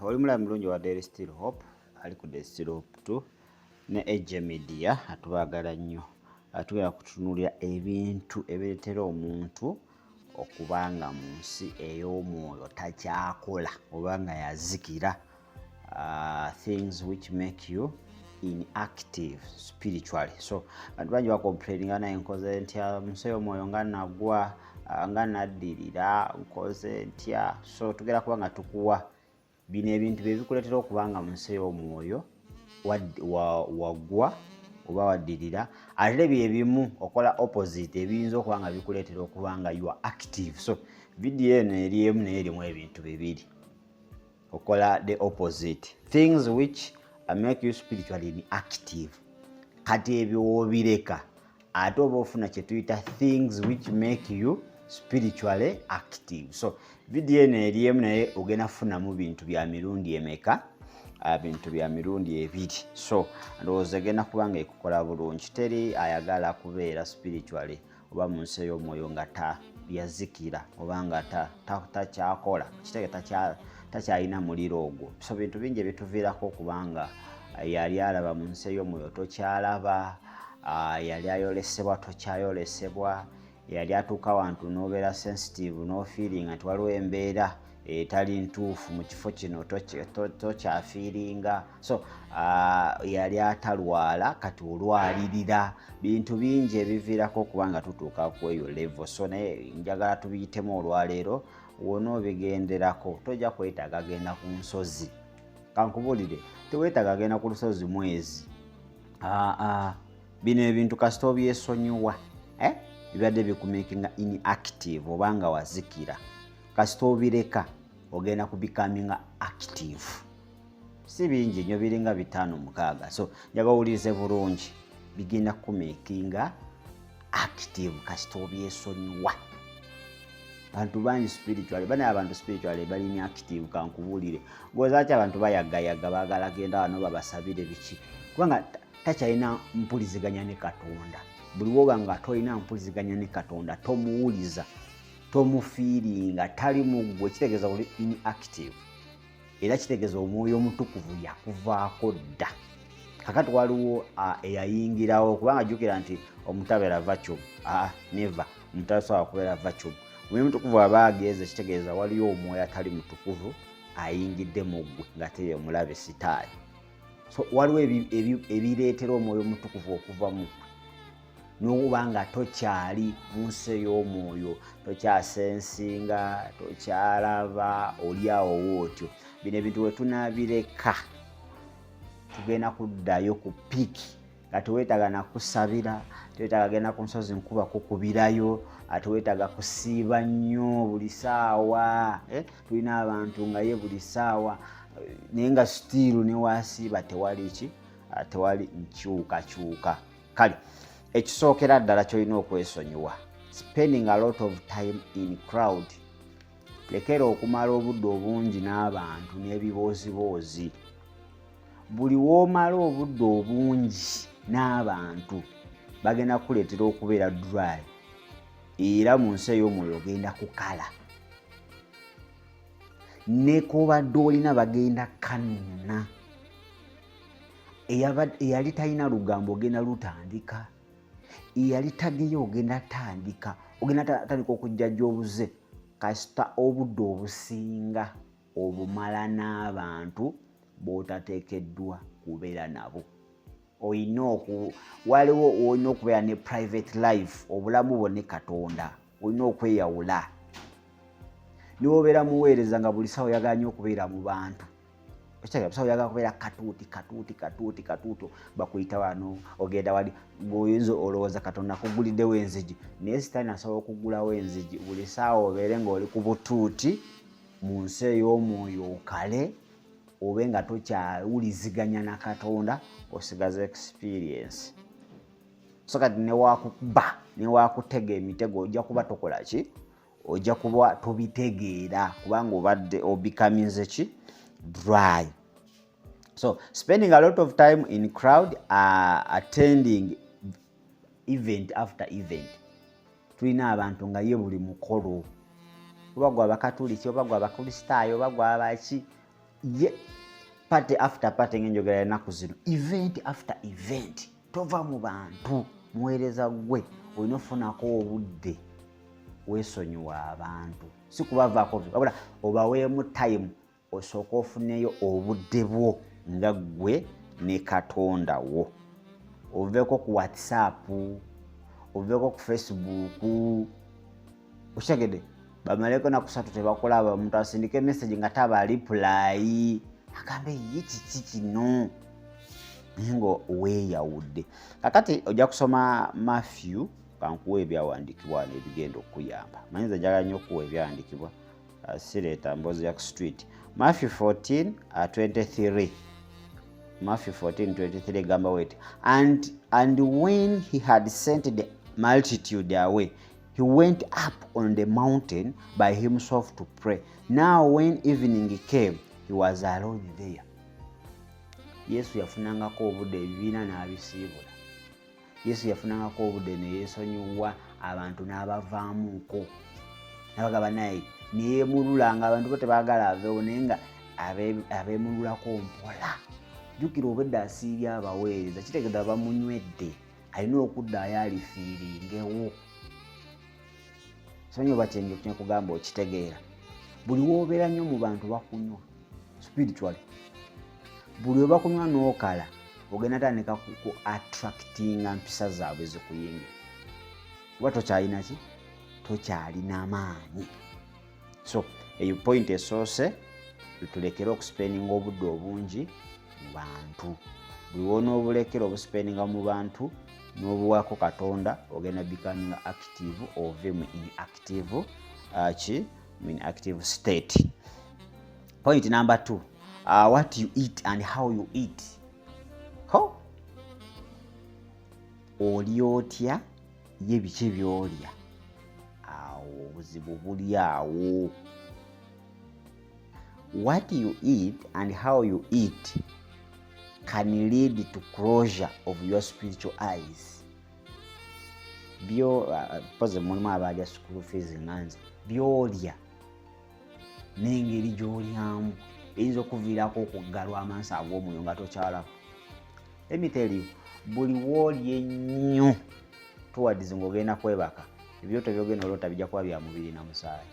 Oli mulabi mulungi wa Daily Still Hope, ali ku Daily Still Hope 2 ne AJ Media, atubaagala nnyo. Tugenda kutunuulira ebintu ebireetera omuntu okuba nga mu nsi ey'omwoyo takyakola oba nga yazikira. Things which make you inactive spiritually. So abantu bangi bacomplaininga, "Naye nkoze ntya mu nsi ey'omwoyo nga nagwa, nga naddirira, nkoze ntya?" So tugenda kuba nga tukuwa bino ebintu bye bikuleetera okuba nga mu nsi ey'omwoyo waggwa oba waddirira, ate bye bimu okola opposite ebiyinza okuba nga bikuleetera okuba nga you are active. So vidiyo eno eri emu naye erimu ebintu bibiri, okola the opposite things which make you spiritually inactive. Kati ebyo woobireka, ate oba ofuna kye tuyita things which make you spiritually active. So vidiyo eno eri emu naye ogenda kufunamu bintu bya mirundi emeka? Bintu bya mirundi ebiri. So ndowooza egenda kuba nga ekukola bulungi. Teri ayagala kubeera spiritually oba mu nsi ey'omwoyo nga ta yazikira oba nga takyakola kitege, takyalina muliro ogwo. So bintu bingi ebituviirako okubanga yali alaba mu nsi ey'omwoyo tokyalaba, yali ayolesebwa tokyayolesebwa, yali atuuka wantu n'obeera sensitive n'ofeelinga nti waliwo embeera etali ntuufu mu kifo kino, tokyafeelinga. So yali atalwala kati olwalirira. Bintu bingi ebiviirako okuba nga tutuuka ku eyo level. So naye njagala tubiyitemu olwaleero. Wona obigenderako, tojja kwetaaga genda ku nsozi. Kankubuulire, teweetaaga genda ku lusozi mwezi. Bino ebintu kasita obyesonyiwa, eh? Bibadde bikumakinga inactive oba nga wazikira, kasita obireka ogenda kubecominga active. Si bingi nnyo, biringa bitaano mukaaga. So njaga owulirize bulungi, bigenda kumakinga active kasita obyesonyiwa. Bantu bangi spiritually, banaye abantu spiritually bali inactive. Kankubuulire, gozaki abantu bayagayaga, baagala genda wano babasabire biki, kubanga takyalina mpuliziganya ne Katonda. Buli woba nga tolina mpuliziganya ne Katonda, tomuwuliza, tomufeelinga, tali muggwe, kitegeeza oli inactive, era kitegeeza Omwoyo Omutukuvu yakuvaako dda. Kakati waliwo eyayingirawo, kubanga jjukira nti omutabeera vacuum. Never, omuntu tasobola kubeera vacuum. Omwoyo Omutukuvu aba agenze, kitegeeza waliyo omwoyo atali mutukuvu ayingidde mu ggwe, nga teye omulabe Sitaani. So waliwo ebireetera Omwoyo Omutukuvu okuva mu ggwe n'okuba nga tokyali mu nsi ey'omwoyo, tokyasensinga, tokyalaba, oli awo wootyo. Bino ebintu we tunaabireka, tugenda kuddayo ku peak nga teweetaaga nakusabira, teweetaaga genda ku nsozi nkuba kukubirayo, teweetaaga kusiiba nnyo buli saawa. Eh, tulina abantu nga ye buli saawa, naye nga still newasiiba tewali ki, tewali nkyukakyuka. Kale ekisookera ddala kyolina okwesonyiwa, spending a lot of time in crowd. Lekera okumala obudde obungi n'abantu n'ebibooziboozi. Buli woomala obudde obungi n'abantu, bagenda kukuleetera okubeera dry, era mu nsi ey'omwoyo ogenda kukala. Ne kobadde olina bagenda kanuuna. Eyali talina lugambo ogenda lutandika, eyali tageyo ogenda tandika, ogenda tandika okujjajja obuze, kasita obudde obusinga obumala n'abantu b'otateekeddwa kubeera nabo. Oyina oku waliwo olina okubeera ne private life, obulamu bwo ne Katonda, olina okweyawula. Niwobeera muweereza nga buli sawa oyagala nnyo okubeera mu bantu, sawa oyagala kubeera katuuti katuuti katuuti katuuti, bakuyita wano, ogenda wali, ng'oyinza olowooza Katonda akuguliddewo enzigi, naye Sitaani asobola okugulawo enzigi. Buli saawa obeere ng'oli ku butuuti mu nsi ey'omwoyo, okale obe nga tokyawuliziganya na Katonda, osigaza experience. So kati newakuba newakutega emitego, ojja kuba tokola ki, ojja kuba tobitegeera, kubanga obadde obecominze ki? Dry. So spending a lot of time in crowd, attending event after event. Tulina abantu nga ye buli mukolo, oba gwa Bakatuliki, oba gwa Bakristaayo, oba gwa baki. Ye party after party, ng'enjogera ennaku zino, event after event, tova mu bantu. Muweereza gwe olina ofunako obudde weesonyiwa abantu, si kubavaako, wabula obaweemu time, osooka ofuneyo obudde bwo nga ggwe ne Katonda wo. Oveeko ku WhatsApp, oveeko ku Facebook. Okitegedde? Bamaleko naku 3 tebakulaba. Omuntu asindika emessage nga taba reply, agambe, "Ye kiki kino?" Naye nga weeyawudde. Kakati ojja kusoma Matthew. Kankuwa ebyawandiikibwa wano ebigenda okukuyamba. Manyinza njagala nnyo okuwa ebyawandiikibwa, sireeta mboozi ya ku street. Matthew 14 23, Matthew 14 23 egamba wet, And when he had sent the multitude away, he went up on the mountain by himself to pray. Now when evening came, he was alone there." Yesu yafunangako obudde ebibiina n'abisiibula. Yesu yafunangako obudde neyeesonyiwa abantu n'abavaamuuko, nabagaba naye neyemulula nga abantu bo tebaagala aveewo, naye nga abeemululako mpola. Jjukira, obwedde asiibye abaweereza, kitegeeza bamunywedde, alina okuddayo alifiiringewo. Simanyi oba kyenkugamba okitegeera. Buli woobeera nnyo mu bantu bakunywa spiritually. Buli we bakunywa n'okala, ogenda tandika ku attractinga mpisa zaabwe zikuyingira, kuba tokyalina ki, tokyalina maanyi. So eyo point esoose, tulekere okuspendinga obudde obungi mu bantu. Buli wonoobulekera obuspendinga mu bantu n'obuwaako Katonda, ogenda becoming active, ove mu inactive ki, mu inactive state. Point number 2, what you eat and how you eat. Ho, oli otya ye, biki byolya? Awo obuzibu buli awo. What you eat and how you eat can lead to closure of your spiritual eyes. Byo poze mulimu abalya school fees nga nze. Byolya n'engeri gy'olyamu eyinza okuviirako okuggalwa amaaso ag'omwoyo nga tokyalaba. Let me tell you, buli woolya ennyo towards ng'ogenda kwebaka, ebyoto byogenda oloota bijja kuba bya mubiri na musaayi.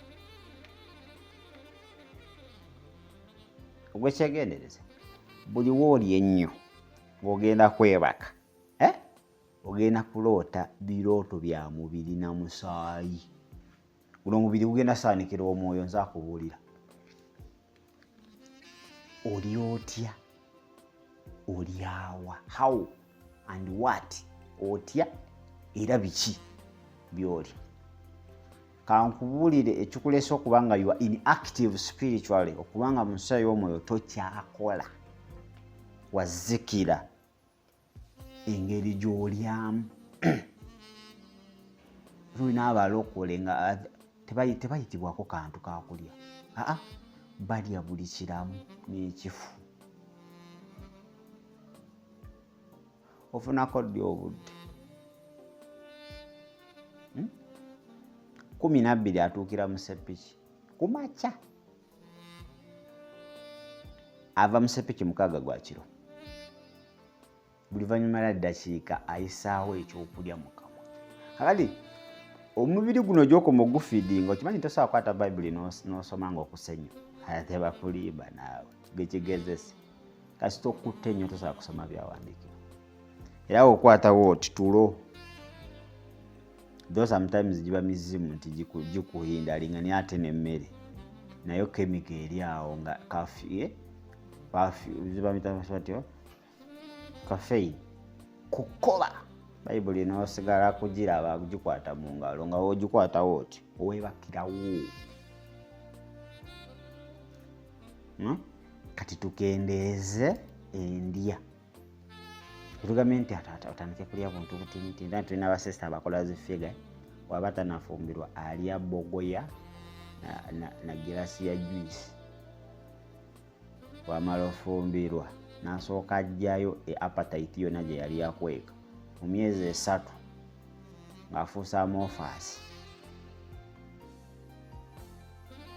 Ogwekyegendereza, buli woolya ennyo ng'ogenda kwebaka, eh? Ogenda kuloota birooto bya mubiri na musaayi. Guno omubiri gugenda saanikira omwoyo. Nze akubuulira, oli otya, olyawa, how and what, otya era biki byolya. Kankubuulire ekikuleesa okuba nga you are inactive spiritually, okubanga mu nsi y'omwoyo tokyakola, wazikira, engeri gy'olyamu. Tulina abalokole nga tebayitibwako kantu kakulya, aa balya buli kiramu n'ekifu. Ofunako ddi obudde? 12 atuukira mu seppiki kumakya, ava mu seppiki 6 gwa kiro. Buli vanyuma lya ddakiika ayisaawo ekyokulya mu kamwa. Kakati omubiri guno gyokoma ogufeedinga, okimanyi tosobola kukwata Bayibuli n'osoma nga okusenyu, tebakulimba naawe gekigezese. Kasita okutta ennyo, tosobola kusoma byawandiikibwa, era okwatawo oti tulo. Though sometimes giba mizimu nti gikuhindalinga, naye ate nemmere nayo chemical eri awo nga zibamitbatyo caffeine kukoba Bayibuli nosigala kugiraba gikwata mu ngalo nga wogikwatawo oti owebakirawo. Kati tukendeeze endya. Tetugambye nti otandike kulya buntu butinitini. Era tulina basisita abakola zi figure, waba tanafumbirwa alya bogoya na girasi ya juice. Wamala ofumbirwa nasooka ajjayo e appetite yonna gye yali yakweka mu myezi 3 ng'afuusa amorphous.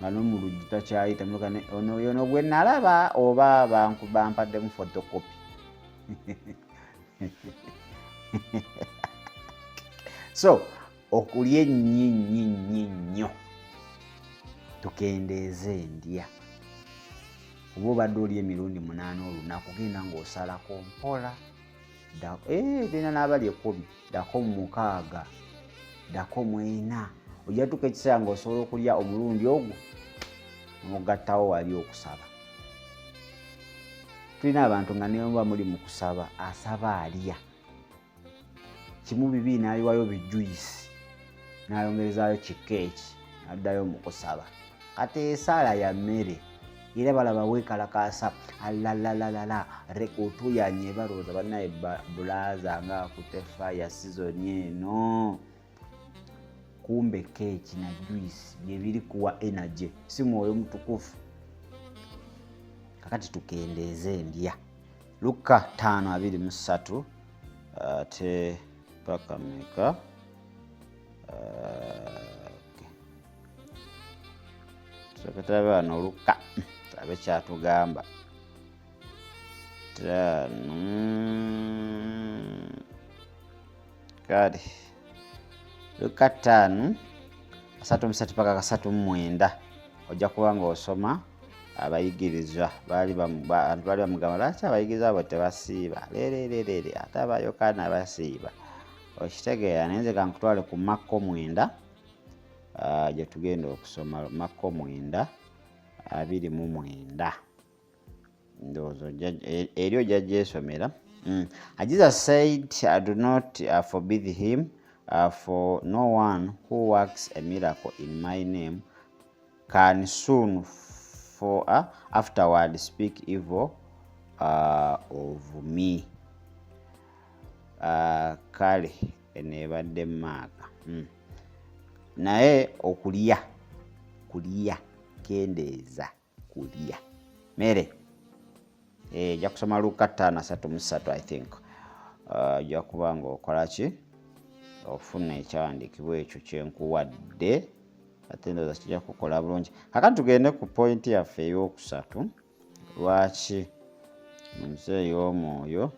Nga n'omuluggi takyayita ono yono gwe nalaba oba bampaddemu photocopy. So okulya ennyo nnyo nnyo nnyo, tukendeeze endya. Oba obadde olya emirundi 8 olunaku, genda ng'osalako mpola. Genda n'abali 10, ddako mu 6, ddako mu 4. Ojja tuuka ekiseera ng'osobola okulya omulundi ogwo n'ogattawo wali okusaba. Tulina abantu nga ne bwe muli mu kusaba asaba alya kimu bibi n'ayiwayo bijuyisi n'ayongerezaayo kikeeki n'addayo mu kusaba. Kati esaala ya mmere era balaba weekalakaasa alalalalala rekutuyanye, balowooza bannaye bulaaza nga akutte fire season eno. Kumbe keeki na juice bye biri kuwa energy, si mwoyo mutukufu. Kakati tukendeeze endya. Luka 5:23 ate paka meka? Tusooke tulabe wano Luka, tulabe kyatugamba. 5, kale Luka 5:33 paka 39. Ojja kuba ng'osoma abayigirizwa abantu baali bamugamba lwaki abayigirizwa abo tebasiiba leererere ate aba Yokaana basiiba. Okitegeera? Naye nze kankutwale ku Makko 9, gye tugenda okusoma Makko 9:29. Ndowooza eri ojja gyesomera. Jesus said, I do not forbid him, for no one who works a miracle in my name can soon for afterward speak evil of me. Kale eno ebadde maaka. Naye okulya kulya, kendeeza kulya mere. Ojja kusoma Luka 5:33, I think. Ojja kuba nga okola ki, ofuna ekyawandiikibwa ekyo kyenkuwadde, ate ndowooza kijja kukola bulungi. Kakati tugende ku pointi yaffe ey'okusatu, lwaki mu nsi ey'omwoyo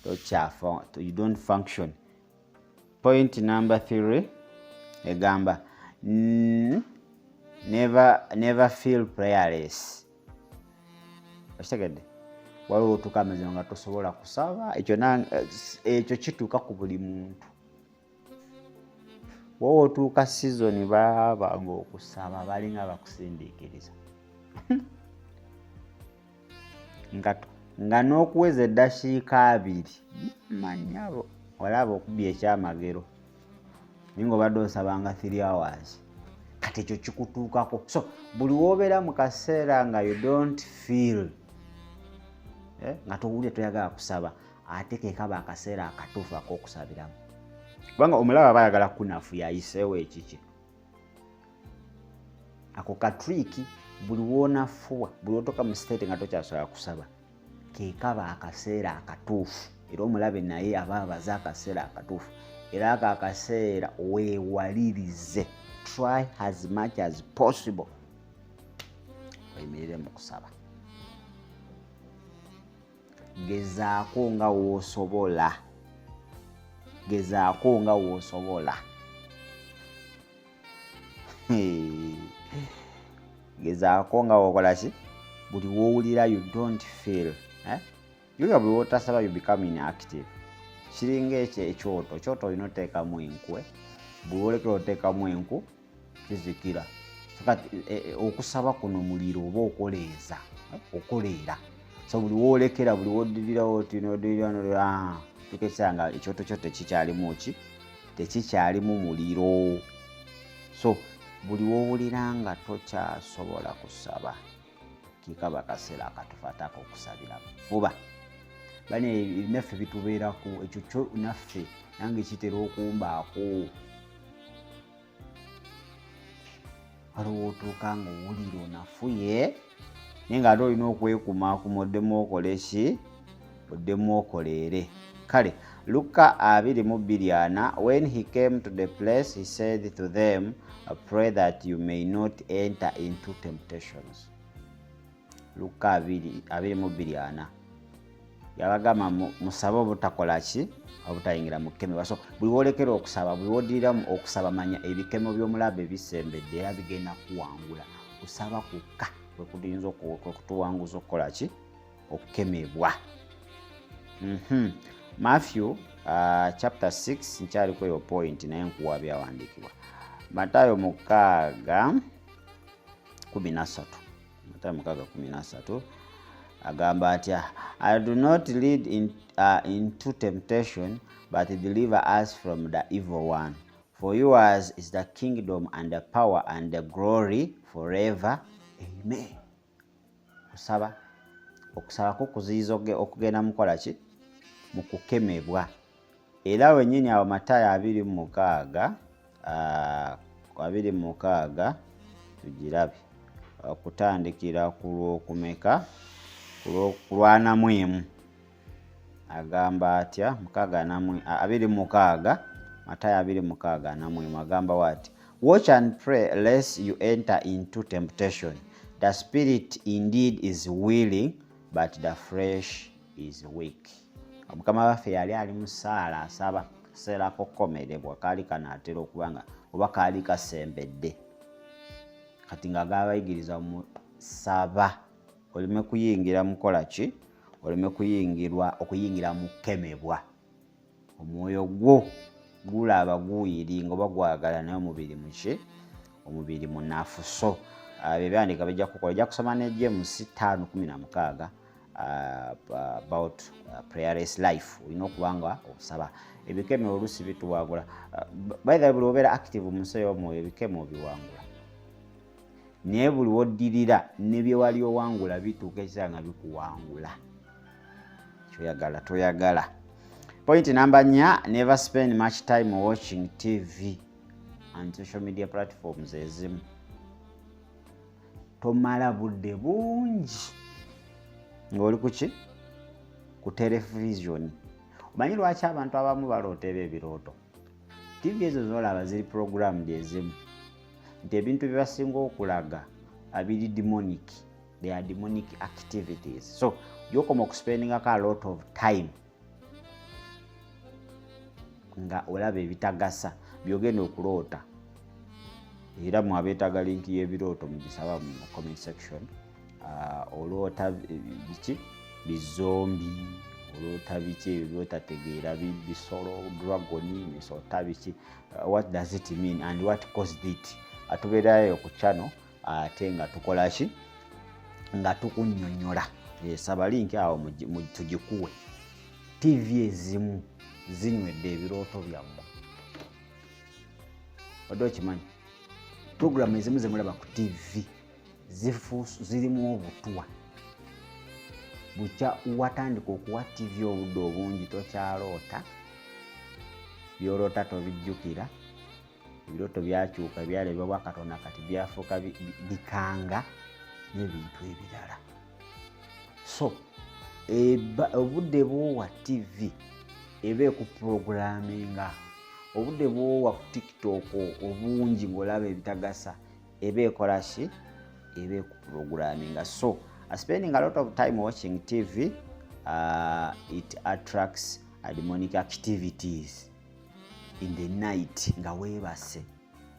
tokyafa, you don't function. Point number 3 egamba never feel prayerless. Okitegedde? Waliwo otuuka amazima nga tosobola kusaba. Ekyo kituuka ku buli muntu. Wowe otuuka season baaba ng'okusaba balinga bakusindiikiriza, nga n'okuweza eddakiika 20 manyabo olaba okubya ekyamagero, naye ng'obadde osabanga 3 hours. Kati ekyo kikutuukako. So buli w'obeera mu kaseera nga you don't feel, nga towulira toyagala kusaba, ate ke kaba akaseera akatuufu ak'okusabiramu, kubanga omulaba aba ayagala kunafuya ayiseewo ekiki. Ako katriiki, buli w'onafuwa, buli w'otuuka mu state nga tokyasobola kusaba, ke kaba akaseera akatuufu. Era omulabe naye aba abaze akaseera akatuufu, era ako akaseera weewalirize, try as much as possible oyimirire mu kusaba. Gezaako nga w'osobola, gezaako nga w'osobola, gezaako nga w'okola ki. Buli w'owulira you don't feel, Juga buli w'otasaba you become inactive. Kiringa ekyo ekyoto, ekyoto olina oteekamu enku, Buli w'olekera oteekamu enku kizikira. So kati okusaba kuno muliro oba okoleeza, okoleera. So buli w'olekera, buli w'oddirirawo oti n'oddirira n'oddirira, tuuka ekiseera nga ekyoto kyo tekikyalimu ki, tekikyalimu muliro. So buli w'owulira nga tokyasobola kusaba, kikaba akaseera akatuufu ate ak'okusabiramu. Fuba. Bane naffe bitubeerako, ekyo kyo naffe nange kitera okumbaako. Waliwo otuuka ng'owulira onafuye, naye ng'ate olina okwekumaakuma oddemu okole ki, oddemu okoleere. Kale Luka 22:40. When he came to the place, he said to them, "Pray that you may not enter into temptations." Luka 22:40 yabagamba, "Musabe obutakola ki? Obutayingira mu kukemebwa." So buli wolekera okusaba, buli wodiriramu okusaba, manya ebikemo by'omulabe bisembedde era bigenda kuwangula. Kusaba kwokka kwekuyinza kwekutuwanguza okukola ki? Okukemebwa. Matthew chapter 6, nkyaliko eyo point, naye nkuwa byawandiikibwa. Matayo 6:13, Matayo 6:13 agamba atya? "I do not lead into temptation, but deliver us from the evil one. For yours is the kingdom and the power and the glory forever. Amen." Kusaba, okusaba kukuziyiza okugenda mukola ki? Mu kukemebwa. Era wennyini awo Matayo 26, 26 tugirabe okutandikira ku lwokumeka? Ku lwanamu emu. Agamba atya? Mukaaga 26, Matayo 26:41 agamba wati, "Watch and pray, lest you enter into temptation. The spirit indeed is willing, but the flesh is weak." Mukama waffe yali ali mu ssaala asaba, kaseera k'okukomerebwa kaali kanaatera okuba nga oba kaali kasembedde kati, nga gaabayigiriza mu saba oleme kuyingira mukola ki? Oleme kuyingirwa, okuyingira mu kukemebwa. Omwoyo gwo gulaba guyiringa oba gwagala, naye omubiri muki? Omubiri munafu. So byebyandika bijja kukola, ojja kusoma ne James 5:16 about prayerless life. Olina okuba nga osaba. Ebikemo oluusi bituwangula. By the way, buli obeera active mu nsi ey'omwoyo, ebikemo obiwangula, naye buli woddirira ne bye wali owangula bituuka ekiseera nga bikuwangula, kyoyagala toyagala. Point namba 4, never spend much time watching TV and social media platforms ezimu. Tomala budde bungi ng'oli kuki? Ku television. Omanyi lwaki abantu abamu baloota ebyo ebirooto? TV ezo zolaba ziri programmed ezimu nti ebintu bye basinga okulaga abiri demonic. They are demonic activities. So gyokoma okuspendingako a lot of time nga olaba ebitagasa, byogenda okuloota. Era mwe abeetaaga link y'ebirooto, mugisaba mu comment section. Oloota biki? Bi zombie. Oloota biki ebyo byotategeera? Bisolo, dragon, misota, biki? What does it mean and what caused it? Atubeerayo ku channel ate nga tukola ki? Nga tukunnyonnyola. Saba link awo tugikuwe. TV ezimu zinywedde ebirooto byammwe. Wadde okimanyi, puroguramu ezimu zemulaba ku TV zirimu obutwa. Bukya watandika okuwa TV obudde obungi, tokyaloota, byoloota tobijjukira, ebirooto byakyuka, ebyalebwa bwa Katonda kati byafuuka bikanga n'ebintu ebirala. So obudde bwowa TV eba ekuprogramminga, obudde bwowa ku TikTok obungi ng'olaba ebitagasa eba ekola ki? Eba ekuprogramminga. So spending a lot of time watching TV, it attracts demonic activities in the night. Nga weebase,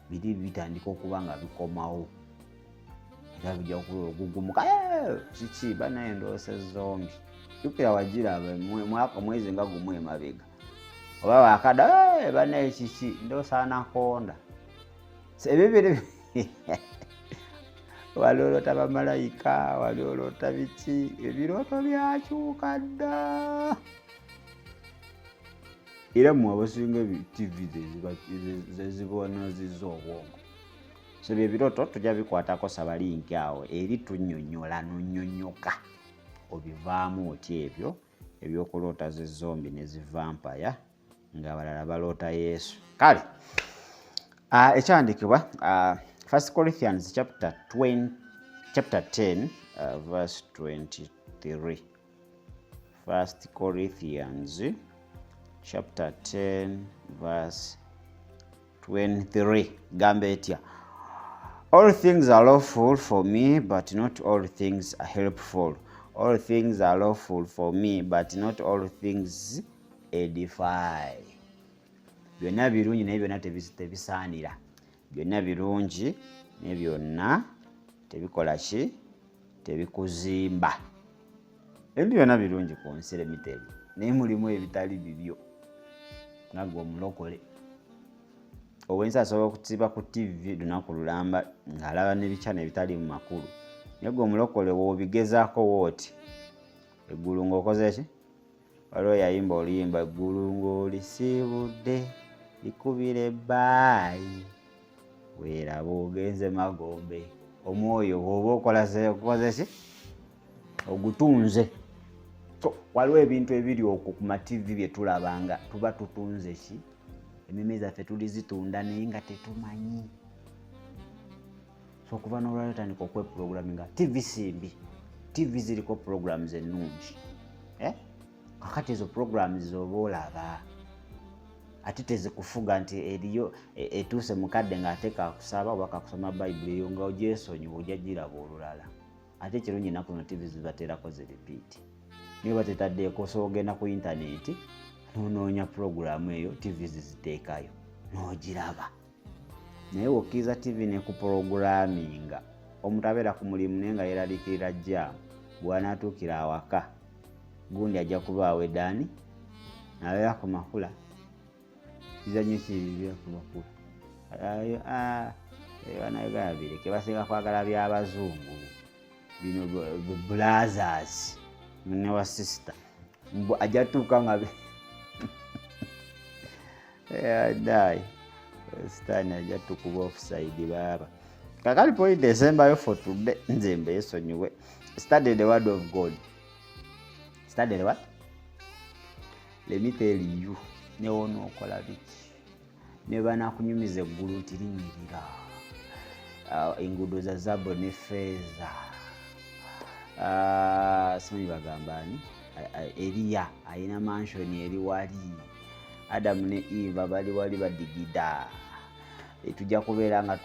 biri bitandika okuba nga bikomawo era bijja okugugumuka. "Kiki banaye? Ndoose zombie." Jukira wagiraba mwaka, mwezi nga gumu emabega oba wakada. "Banaye kiki? Ndoosa anaconda." Ebyo biri wali oloota bamalayika, wali oloota biki? Ebirooto byakyuka dda. Era mmwe abasinga TV zezibonozizza obwongo. So bye birooto tujja bikwatako. Saba link awo eri tunnyonnyola nonnyonnyoka obivaamu otya ebyo ebyokuloota zi zombie ne zi vampire ng'abalala baloota Yesu. Kale ekyawandiikibwa, First Corinthians chapter 20, chapter 10, verse 23. First Corinthians Chapter 10 verse 23 gamba etya? "All things are lawful for me, but not all things are helpful. All things are lawful for me, but not all things edify." Byonna birungi, naye byonna tebisaanira. Byonna birungi, naye byonna tebikola ki? Tebikuzimba. Ebintu byonna birungi ku nsi, lemiteri, naye mulimu ebitali bibyo nga gwe omulokole. Owensi asobola okusiba ku TV lunaku lulamba ng'alaba n'ebikyana ebitali mu makulu, naye gwe omulokole woobigezaako wooti, eggulu ng'okoze ki? Waliwo yayimba oluyimba, "Eggulu ng'olisibudde, likubira ebbaayi, weeraba ogenze magombe." Omwoyo bw'oba okoze ki? Ogutunze. So waliwo ebintu ebiri okwo ku maTV bye tulabanga, tuba tutunze ki? Emmeeme zaffe tulizitunda, naye nga tetumanyi. So okuva n'olwaliro tandika okweprogramminga. TV si mbi, TV ziriko programs ennungi, eh? Kakati ezo programs zoba olaba ate tezikufuga nti eriyo etuuse mukadde ng'ate kakusaba oba kakusoma Bayibuli, eyo nga ogyesonyiwa, ojja giraba olulala. Ate ekirungi, ennaku zino TV zibateerako zi repeat, naye batetaddeeko. So ogenda ku intaneti nonoonya puroguramu eyo, TV ziziteekayo n'ogiraba. Naye wokkiriza TV nekuprogramminga, omuntu abeera ku mulimu naye nga yeeraliikirira jam, bw'anaatuukira awaka gundi ajja kubaawo edaani abeera ku makula. Kizanyo kibibeera ku makula? Bannayuganda bireke, basinga kwagala byabazungu bino, brothers ne wa sister. Mbu ajja tuuka nga dai sitaani ajja tukuba offside baaba. Kakali point esembayo for today, nze mbeesonyiwe. Study the word of God. Study the what? Let me tell you, newonookola biki, ne banakunyumiza eggulu nti linyirira, enguudo za zaabu ne feeza, simanyi bagamba ani, Eriya alina mansion eri wali, Adamu ne Eva bali wali badigida, tujja kubeera nga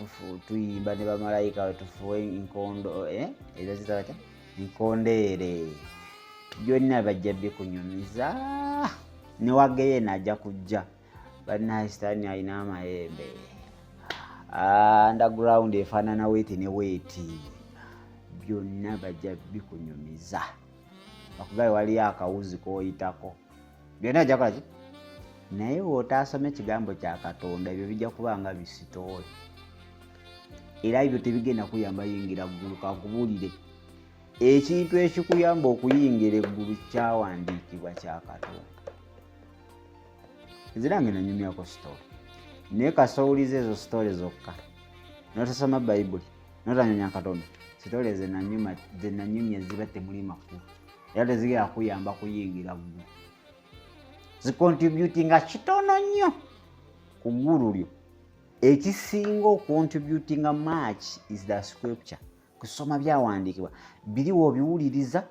tuyimba ne bamalayika, tufuwe enkondo, ezo zita batya, enkondeere, byonna bajja bikunyumiza. Newageyena ajja kujja, bannaye sitaani alina amayembe, underground efaanana weeti ne weeti, byonna bajja bikunyumiza. Bakugabe waliyo akawuzi koyitako, byonna ajja kola ki? Naye bw'otaasoma ekigambo kya Katonda, ebyo bijja kuba nga bisitoole, era ebyo tebigenda kuyamba yingira ggulu. Kakubuulire, ekintu ekikuyamba okuyingira eggulu kyawandiikibwa kya Katonda. Nze nange nanyumyako story, naye kasowuliza ezo story zokka notasoma Bayibuli, notanyonya Katonda, story zenanyumya ziba temuli makulu, era tezigenda kuyamba kuyingira ggulu. Zicontributinga kitono nnyo ku ggulu lyo. Ekisinga ocontributinga much is the scripture, kusoma byawandiikibwa. Biri wobiwuliriza,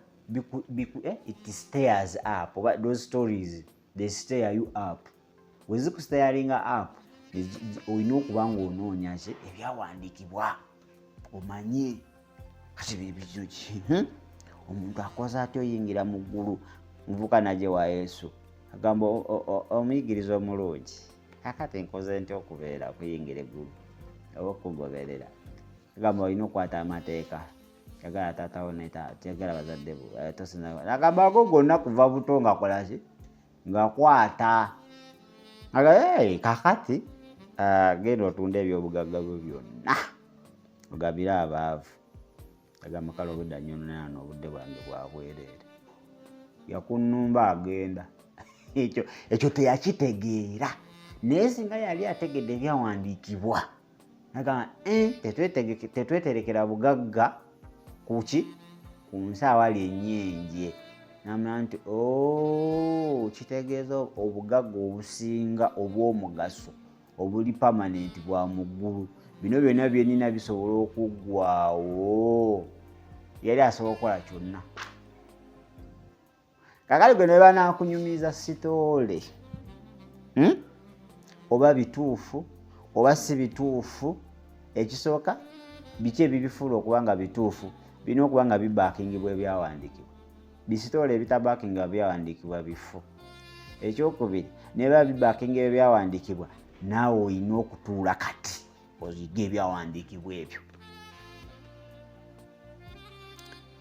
it stairs up, oba those stories, they stair you up. Wezikustaringa up, olina okuba nga onoonya ki? Ebyawandiikibwa, omanye kati bibino ki? Omuntu akoze atya oyingira mu ggulu? Muvuka naje wa Yesu, agamba, "Omuyigiriza omulungi, kakati nkoze ntya okubeera okuyingira eggulu oba okugoberera?" Agamba, "Olina okukwata amateeka, yagala taatawo, yagala bazadde bo, tosinza." Agamba, "Ago gonna kuva buto nga kola ki? Ngakwata." Aga, "Hey, kakati genda otunda ebyobugagga byo byonna ogabire abaavu." Agamba, "Kale obudde nyononaano, obudde bwange bwa bwereere." Yakunumba agenda. Ekyo teyakitegeera, naye singa yali ategedde ebyawandiikibwa, agamba, "Tetweterekera bugagga kuki? Ku nsi awali ennyenje." Namanya nti, "Oh, kitegeeza obugagga obusinga obw'omugaso obuli permanent bwa mu ggulu. Bino byonna byenina bisobola okuggwawo." Yali asobola okukola kyonna. Kakali gwe ne banaakunyumiza story. Oba bituufu oba si bituufu, ekisooka biki ebibifuula okuba nga bituufu? Birina okuba nga bibackingibwa ebyawandiikibwa. Bisitoola ebitabackinga byawandiikibwa bifu. Ekyokubiri, neba bibackinga ebyawandiikibwa, naawe olina okutuula kati oyiga ebyawandiikibwa ebyo.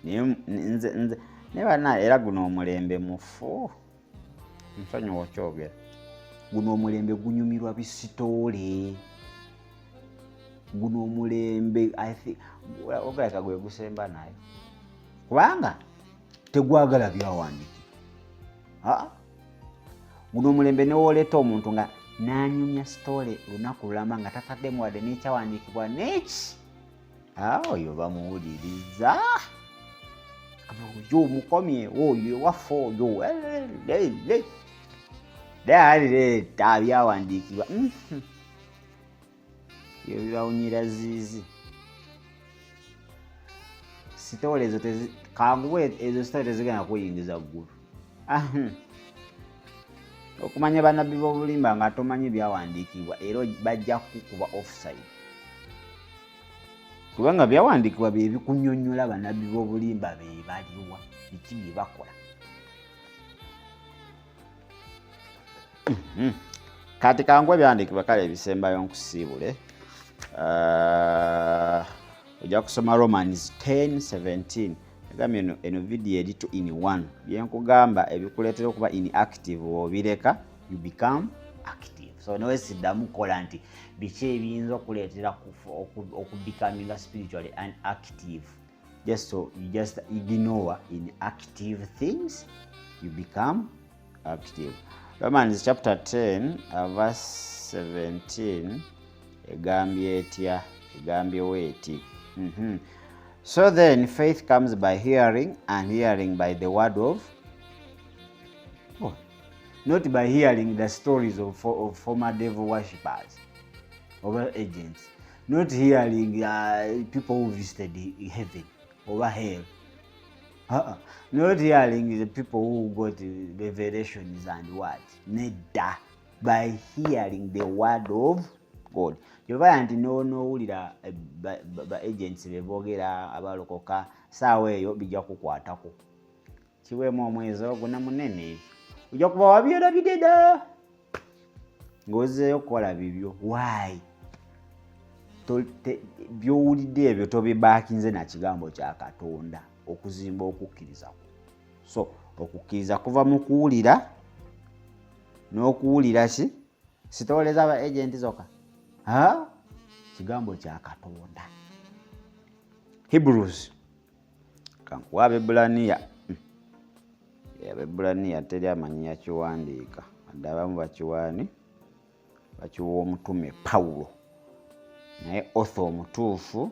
Naye nze nze naye bana, era guno omulembe mufu, nsonyiwa okyogera, guno omulembe gunyumirwa bisitoole. Guno omulembe ogulabika gwe gusemba nayo, kubanga tegwagala byawandiikibwa. Guno omulembe newoleeta omuntu nga nanyumya sitoole lunaku lulamba nga tataddemu wadde n'ekyawandiikibwa neki, oyo bamuwuliriza, oyo omukomyewo, oyo ewaffe oyo leeta byawandiikibwa ebyo bibawunyira ziizi. Sitoole ezo kanguwe, ezo sitoole tezigenda kuyingiza ggulu. Okumanya bannabbi b'obulimba nga tomanyi byawandiikibwa, era bajja kukuba offside, kubanga byawandiikibwa bye bikunyonnyola bannabbi b'obulimba be baliwa, biki bye bakola. Kati kangu ebyawandiikibwa kale ebisembayo nkusiibule. Ojja kusoma Romans 10:17. Egambye eno vidiyo eri two in one. Byenkugamba ebikuleetera okuba inactive, obireka, you become active. So newesiddamu kukola nti biki ebiyinza okuleetera okubecominga spiritually unactive. Just so you just ignore inactive things, you become active. Romans chapter 10 verse 17 egambye etya? Egambye weeti. So then faith comes by hearing, and hearing by the word of God. Not by hearing the stories of former devil worshippers or agents, not hearing people who visited heaven or hell, not hearing the people who got revelations and what. Nedda, by hearing the word of God. Kyova nti nonoowulira ba agents beboogera abalokoka, saawa eyo bijja kukwatako kiweemu omwezi ogwo na munene, ojja kuba wabyerabidde dda ng'ozzeeyo kukola bibyo. Why? Byowulidde ebyo tobibackinze na kigambo kya Katonda okuzimba okukkiriza kwo. So okukkiriza kuva mu kuwulira, n'okuwulira ki? Sitooleza aba agenti zokka, kigambo kya Katonda. Hebrews, kankuwa Abebulaniya. Abebulaniya teri amanyi yakiwandiika, adde abamu bakiwaani bakiwa omutume Pawulo, naye author omutuufu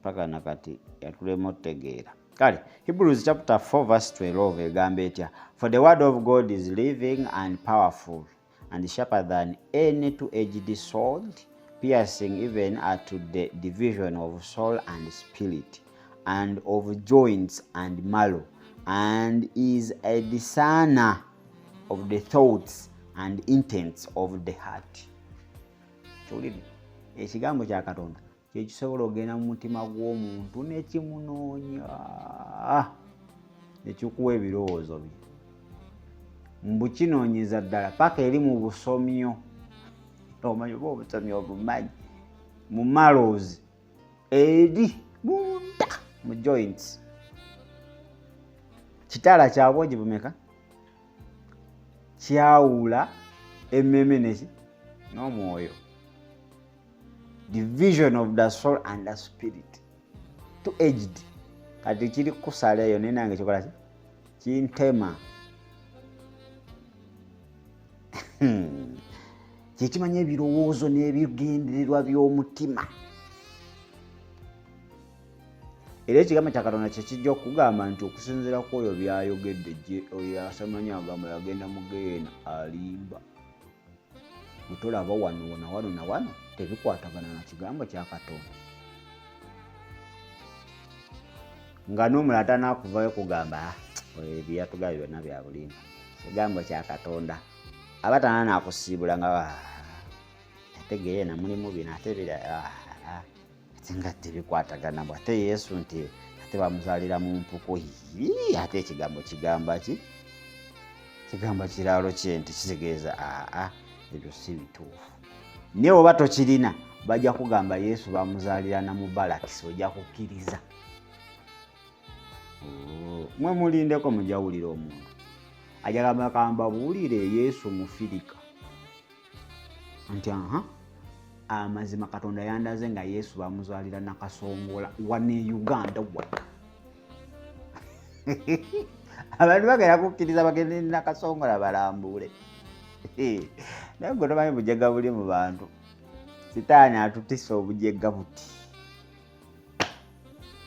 paka nakati yatulema otutegeera. Kale Hebrews chapter 4 verse 12 egamba etya? For the word of God is living and powerful and sharper than any two-edged sword, piercing even to the division of soul and spirit and of joints and marrow, and is a discerner of the thoughts and intents of the heart. Kiwulire, ekigambo kya Katonda kyekisobola okugenda mu mutima gw'omuntu nekimunoonya nekikuwa ebirowoozo bye, mbu kinoonyeza ddala paka eri mu busomyo. Omanyi oba obusomyo obumanyi, mu marrows, eri munda mu joints. Kitaala kya bwogi bumeka? Kyawula emmeme neki n'omwoyo, division of the soul and the spirit, two edged. Kati kiri kusala eyo, naye nange kikola ki? Kintema. Kyekimanya ebirowoozo n'ebigendererwa by'omutima. Era ekigambo kya Katonda kyekijja okugamba nti okusinziira ku oyo byayogedde, oyo asamanyi agamba yagenda mu geena, alimba. Bwetolaba wano na wano na wano tebikwatagana na kigambo kya Katonda, nga n'omulala tanakuvayo kugamba, "Ah, oyo ebyatugabye byonna bya bulimba, kigambo kya Katonda." Aba tana nakusiibula nga ate geyeena mulimu bino ate bira, ate nga tebikwatagana bw ate Yesu nti ate bamuzaalira mu mpuku, ate ekigambo kigamba ki? Kigamba kiraalo kyente, kitegeeza aa ebyo si bituufu. Naye oba tokirina, bajja kugamba Yesu bamuzaalira na mu balakisi, ojja kukkiriza. Oh, mwe mulindeko, mujawulira omuntu ajagamba kambabuulire Yesu mufirika nti aha amazima Katonda yandaze nga Yesu bamuzaalira Nakasongola wane Uganda wano. Abantu bagenda kukkiriza, bagende Nakasongola balambuule. Naye gwe tomanyi bujega buli mu bantu. Sitaani atutisa obujega buti,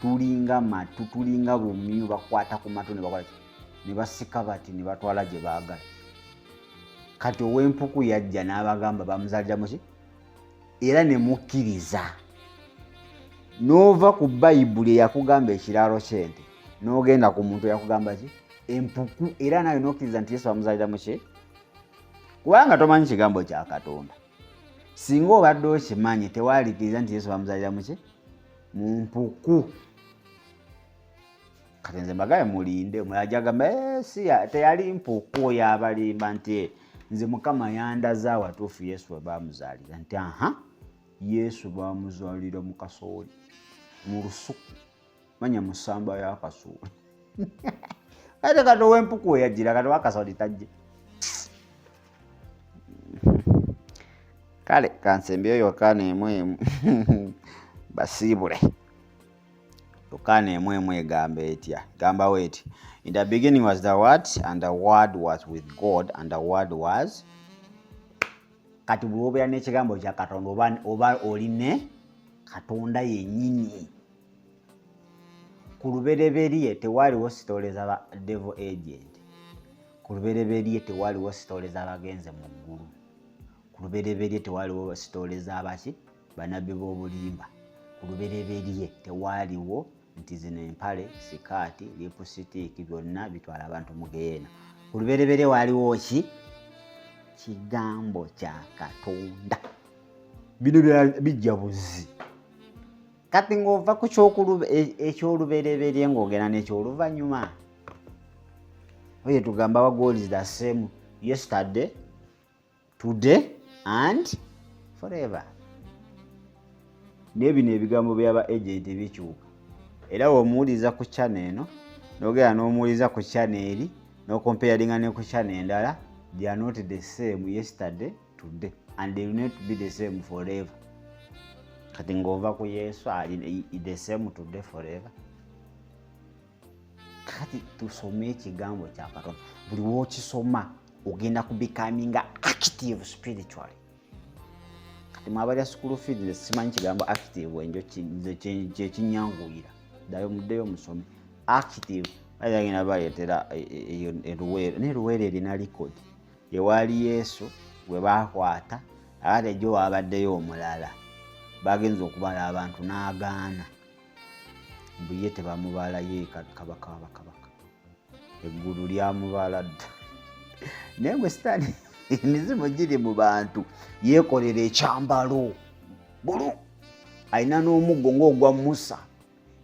tulinga matu, tulinga bumyu, bakwata ku matu ne bakola ne basika bati ne batwala gye baagala. Kati ow'empuku yajja n'abagamba bamuzaalira muki, era ne mukkiriza. N'ova ku Bayibuli eyakugamba ekiraalo ky'ente, n'ogenda ku muntu eyakugamba ki? Empuku. Era nawe n'okkiriza nti Yesu bamuzaalira muki, kubanga tomanyi kigambo kya Katonda. Singa obadde okimanyi, tewalikiriza nti Yesu bamuzaalira muki? Mu mpuku. Kati nze mbagaye mulinde, ajagamba si teyali mpuku, oyo abalimba nti nze Mukama yandaze awatuufu Yesu we bamuzaalira, nti aha Yesu bamuzaalira mu kasooli, mu lusuku, manya mu ssamba y'akasooli. Ate kati ow'empuku weyajjira, kati owakasooli tajje. Kale kansembyeyo Yokaana emu emu basiibule. Yokaana emu emu egamba etya? Gambawo eti, "In the beginning was the Word, and the Word was with God, and the Word was." Kati bwe obeera n'ekigambo kya Katonda, oba oli ne Katonda yennyini. Ku lubereberye tewaaliwo story za ba devil agent. Ku lubereberye tewaaliwo story z'abagenze mu ggulu. Ku lubereberye tewaaliwo story z'abaki, banabbi b'obulimba. Ku lubereberye tewaaliwo nti zino empale, sikaati, lipusitiiki byonna bitwala abantu mu geyeena. Ku lubereberye waaliwo ki? Kigambo kya Katonda. Bino bijja buzi. Kati ng'ova ku ekyolubereberye ng'ogenda n'ekyoluvannyuma, oye tugamba wa God is the same yesterday, today and forever. Naye bino ebigambo byaba agent bikyuka, era womuwuliza ku channel eno, nogenda n'omuwuliza ku channel eri, nocomparinga ne ku channel endala, they are not the same yesterday, today, and they will not be the same forever. Kati ng'ova ku Yesu ali the same today, forever. Kati tusome ekigambo kya Katonda. Buli wokisoma ogenda ku becominga active spiritually. Kati mwabalya school fees, nze simanyi kigambo active enjo kyekinyanguyira. Ddayo muddeyo musome active. Agenda baleetera eruweero, naye Luweero erina record ewaali Yesu gwe bakwata, ate ejjo wabaddeyo omulala bagenza okubala abantu n'agaana mbu ye tebamubala, ye kabaka wabakabaka, eggulu lyamubala dda. Naye gwe Sitaani, emizimu giri mu bantu, yeekolera ekyambalo bulu, alina n'omuggo ng'ogwa Musa.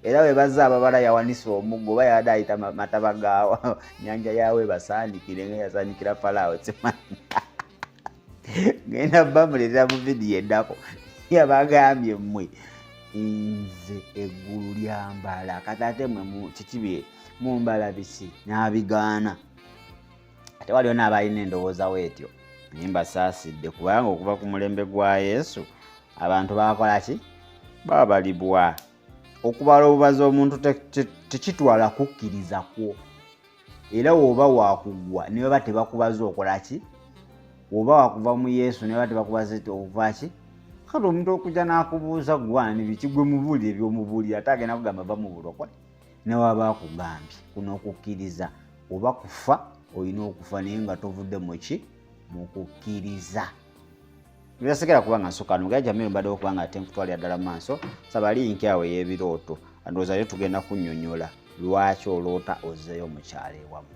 Era bwe bazza ababala, yawanisa omuggo oba yabadde ayita mataba gaawa nyanja yaawe basaanikire nga yasaanikira Falaawo. Simanyi, ngenda bamuleetera mu vidiyo eddako. Yabagambye, "Mmwe nze eggulu lyambala, kati ate mwe kiki bye mumbala biki?" N'abigaana. Ate waliwo n'abalina endowooza weetyo, naye mbasaasidde, kubanga okuva ku mulembe gwa Yesu abantu bakola ki? Babalibwa. Okubala obubazi omuntu tekitwala kukkiriza kwo. Era woba wakugwa ne baba tebakubaza, okola ki? Woba wakuva mu Yesu ne baba tebakubaza, okuva ki? Kati omuntu okujja n'akubuuza gwani biki, gwe mubuulire byomubuulire, ate agenda kugamba va mu bulokole. Newaba akugambye kuno okukkiriza oba kufa, olina okufa naye nga tovudde muki? Mu kukkiriza. Byasigala kuba nga nsukka no Jamiru mbaddewo kubanga ate nkutwalira ddala mu maaso. Saba link awo ey'ebirooto, ndowooza yo tugenda kunnyonnyola lwaki oloota ozzeeyo mu kyalo ewamu.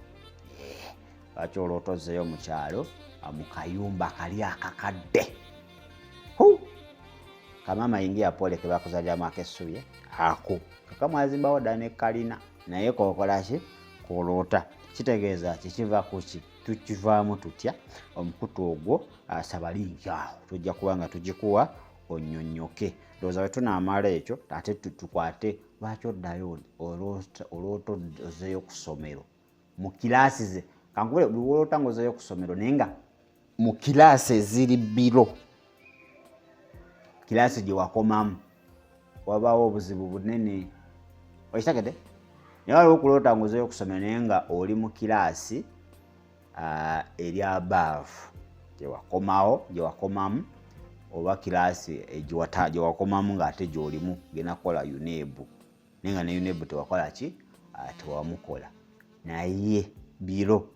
Lwaki oloota ozzeeyo mu kyalo mu kayumba kali akakadde? Kamaama yingira pole ke bakuzaliramu ak'essubi ako kyokka mwazimbawo dda ne kalina, naye kokola ki koloota? Kitegeeza ki? Kiva ku ki? Tukivaamu tutya omukutu ogwo? Saba linki awo, tujja kuba nga tugikuwa onyonyoke. Ndowooza bwe tunaamala ekyo ate tukwate lwaki oddayo oloota ozeeyo ku ssomero mu kiraasi ze. Kankubule, buli woloota nga ozeeyo ku ssomero naye nga mu kiraasi eziri biro kiraasi gye wakomamu, wabaawo obuzibu bunene, okitegedde? Naye waliwo okuloota nga ozeeyo ku ssomero naye nga oli mu kiraasi eri above gyewakomawo, gyewakomamu, oba kiraasi gyewakomamu ng'ate gy'olimu genda kukola UNEB, naye nga ne UNEB tewakola ki, tewamukola, naye biro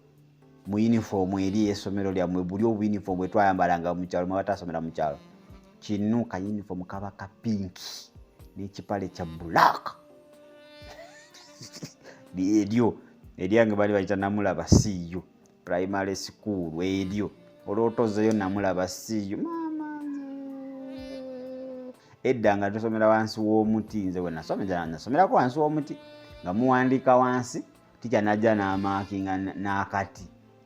mu yunifoomu eri ey'essomero lyammwe. Buli obuyunifoomu bwe twayambalanga mu kyalo, mwe batasomera mu kyalo, kinu ka yunifoomu kaba ka pink n'ekipale kya black. Eryo eryange bali bayita Namulaba CU Primary School. Eryo olwotozeyo Namulaba CU, maama nze edda nga tusomera wansi w'omuti. Nze we nasomera, nasomerako wansi w'omuti nga muwandiika wansi, tica najja n'amaakinga n'akati,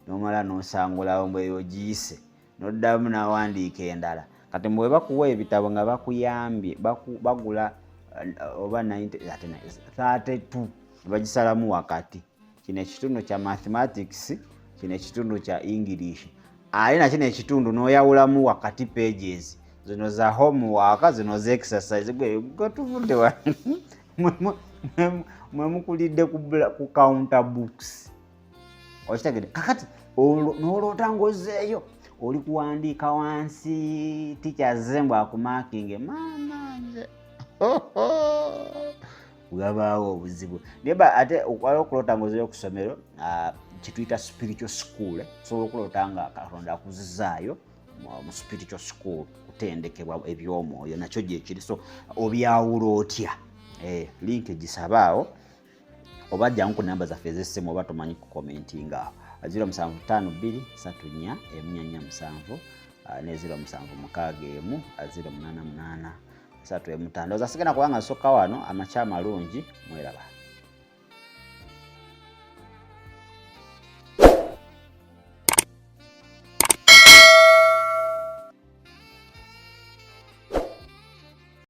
nomala n'osangulawo mbwe eyo giyise, noddamu n'awandiika endala. Kati mbwe bakuwa ebitabo nga bakuyambye, bagula oba 90 ate 32, bagisalamu wakati, kino ekitundu kya mathematics, kino ekitundu kya English, ate nakino ekitundu n'oyawulamu wakati pages zino za homework, zino za exercise. Gwe tuvudde mwe mukulidde ku counter books, okitegedde? Kakati n'oloota ng'ozzeeyo oli kuwandiika wansi, tica azze mbw akumakinge, maama nze wabaawo obuzibu. Naye ate waliwo okuloota ng'ozeeyo ku ssomero, kituyita spiritual school. Osobola okuloota nga Katonda akuzizaayo mu spiritual school kutendekebwa ebyomwoyo, nakyo gyekiri. So obyawula otya? Link gisabaawo oba jangu ku namba zaffe ez'essimu, oba tomanyi kukomentinga, 0752 34 147 ne 0761 088 35. Ndowooza sigenda kubanga nsokka wano. Amakya amalungi, mweraba.